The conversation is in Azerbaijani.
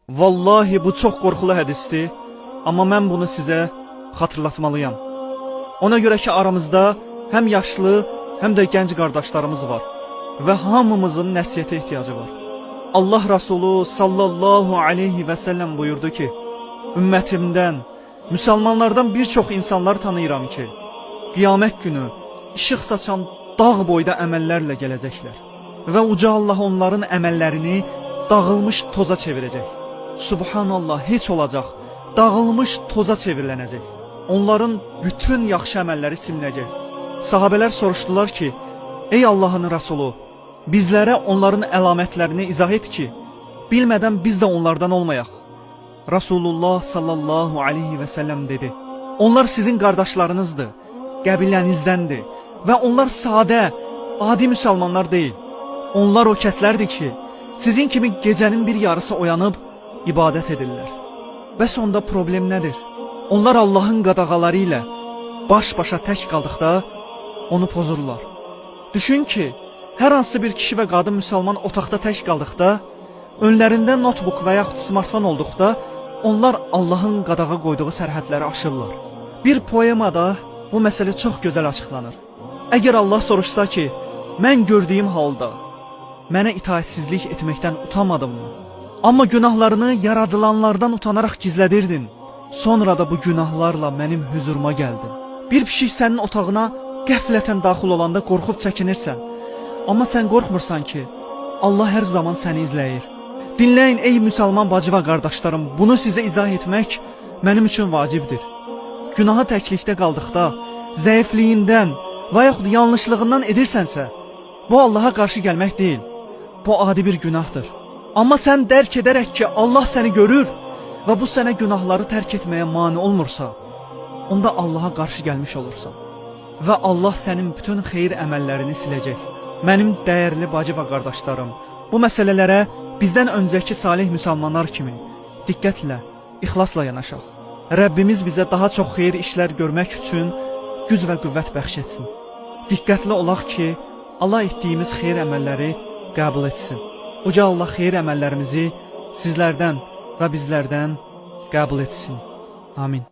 Vallahi bu çox qorxulu hədisdir, amma mən bunu sizə xatırlatmalıyam. Ona görə ki aramızda həm yaşlı, həm də gənc qardaşlarımız var və hamımızın nəsihətə ehtiyacı var. Allah Resulü sallallahu aleyhi və səlləm buyurdu ki, ümmətimdən, müsəlmanlardan bir çox insanlar tanıyıram ki, qiyamət günü işıq saçan dağ boyda əməllərlə gələcəklər və uca Allah onların əməllərini dağılmış toza çevirəcək. Subhanallah, heç olacaq, dağılmış toza çevrilənəcək. Onların bütün yaxşı əməlləri silinəcək. Sahabələr soruşdular ki, ey Allahın Rəsulu, bizlərə onların əlamətlərini izah et ki, bilmədən biz də onlardan olmayaq. Rasulullah sallallahu aleyhi və səlləm dedi: Onlar sizin qardaşlarınızdır, qəbilənizdəndir və onlar sadə, adi müsəlmanlar deyil. Onlar o kəslərdir ki, sizin kimi gecənin bir yarısı oyanıb ibadət edirlər. Bəs onda problem nədir? Onlar Allahın qadağaları ilə baş-başa tək qaldıqda onu pozurlar. Düşün ki, hər hansı bir kişi və qadın müsəlman otaqda tək qaldıqda, önlərində notebook və yaxud smartfon olduqda, onlar Allahın qadağa qoyduğu sərhədləri aşırlar. Bir poemada bu məsələ çox gözəl açıqlanır. Əgər Allah soruşsa ki, mən gördüyüm halda mənə itaətsizlik etməkdən utanmadınmı? Amma günahlarını yaradılanlardan utanaraq gizlədirdin. Sonra da bu günahlarla mənim hüzuruma gəldin. Bir pişik sənin otağına qəflətən daxil olanda qorxub çəkinirsən. Amma sən qorxmursan ki, Allah hər zaman səni izləyir. Dinləyin ey müsəlman bacı və qardaşlarım, bunu sizə izah etmək mənim üçün vacibdir. Günaha təklikdə qaldıqda, zəifliyindən və yaxud yanlışlığından edirsənsə, bu Allaha qarşı gəlmək deyil. Bu adi bir günahdır. Amma sən dərk edərək ki, Allah səni görür və bu sənə günahları tərk etməyə mane olmursa, onda Allaha qarşı gəlmiş olursan və Allah sənin bütün xeyir əməllərini siləcək. Mənim dəyərli bacı və qardaşlarım, bu məsələlərə bizdən öncəki salih müsəlmanlar kimi diqqətlə, ixlasla yanaşaq. Rəbbimiz bizə daha çox xeyir işlər görmək üçün güc və qüvvət bəxş etsin. Diqqətli olaq ki, Allah etdiyimiz xeyir əməlləri qəbul etsin. Uca Allah xeyir əməllərimizi sizlərdən və bizlərdən qəbul etsin. Amin.